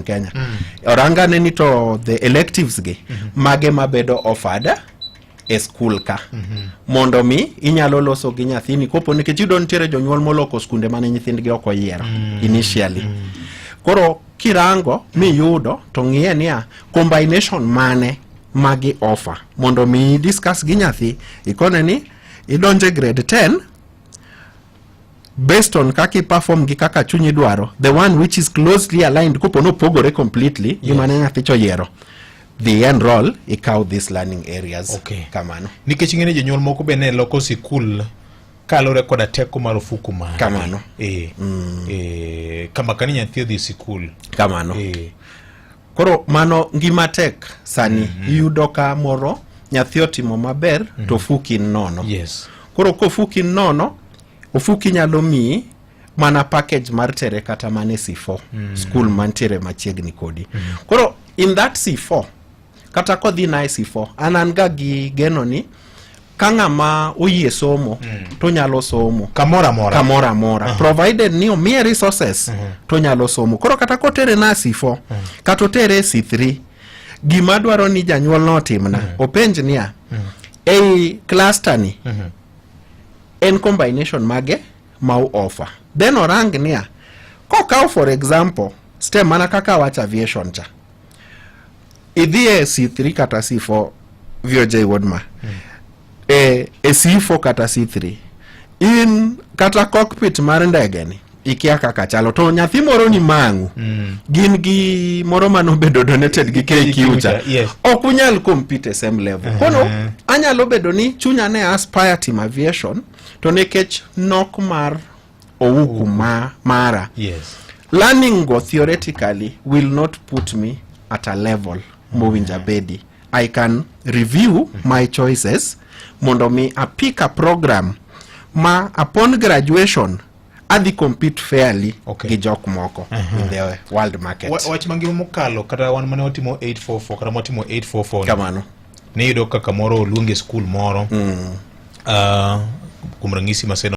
Kenya. Orangane ni to the electives gi mage mabedo offered e school ka mondo mi inyalo loso gi nyathini kopo, nikech iyudo nitiere jonyuol moloko skunde mane nyithindgi ok oyiero initially. Koro kirango miyudo to ng'iye niya combination mane magi offer mondo mi discuss gi nyathi, ikone ni idonje grade 10 based on kaka iperform gi kaka chunyi dwaro, the one which is closely aligned. Kopo nopogore completely gi mane nyathi cha oyiero, dhi enroll, ikaw these learning areas. Kamano. Nikech ing'e ni jonyuol moko be ne loko sikul kaluwore koda teko mar ofuku margi. Kamano. E, kama kani nyathi odhi sikul. Kamano. Koro mano ngima tek sani. Iyudo ka moro nyathi otimo maber to ofuki nono. Koro kofuki nono, ofuki nyalo miyi mana package mar tere kata mana e C4 school mantiere machiegni kodi. Koro in that C4, kata kodhi na e C4, an ga gi geno ni ka ng'ama oyie somo to nyalo somo kamoro amora. Kamoro amora, provided ni omiye resources to nyalo somo. Koro kata kotere na C4 kata otere e C3, gima dwaro ni janyuol no otimna, openj niya, ei cluster ni en combination mage ma u offer? Then orang niya, kokaw for example STEM, mana kaka wach aviation cha, idhi e C3 kata C4, VOJ wuodma, e C4 kata C3, in kata cockpit mar ndege ni ikia kaka chalo, to nyathi moro ni mang'u gin gi moro manobedo donated gi KQ cha, ok unyal compete e same level. Kono anyalo bedo ni chunya ne aspire timo aviation, to nikech nok mar ouku ma mara, learning go theoretically will not put me at a level mowinjo abedi. I can review my choices mondo mi apick a program ma upon graduation adhi compete fairly gi jok moko in the world market. Wach mangima mokalo, kata wan mane watimo 844 kata mwatimo 844, Kamano. niyudo kaka moro oluongi e skul moro, kuom ranyisi Maseno.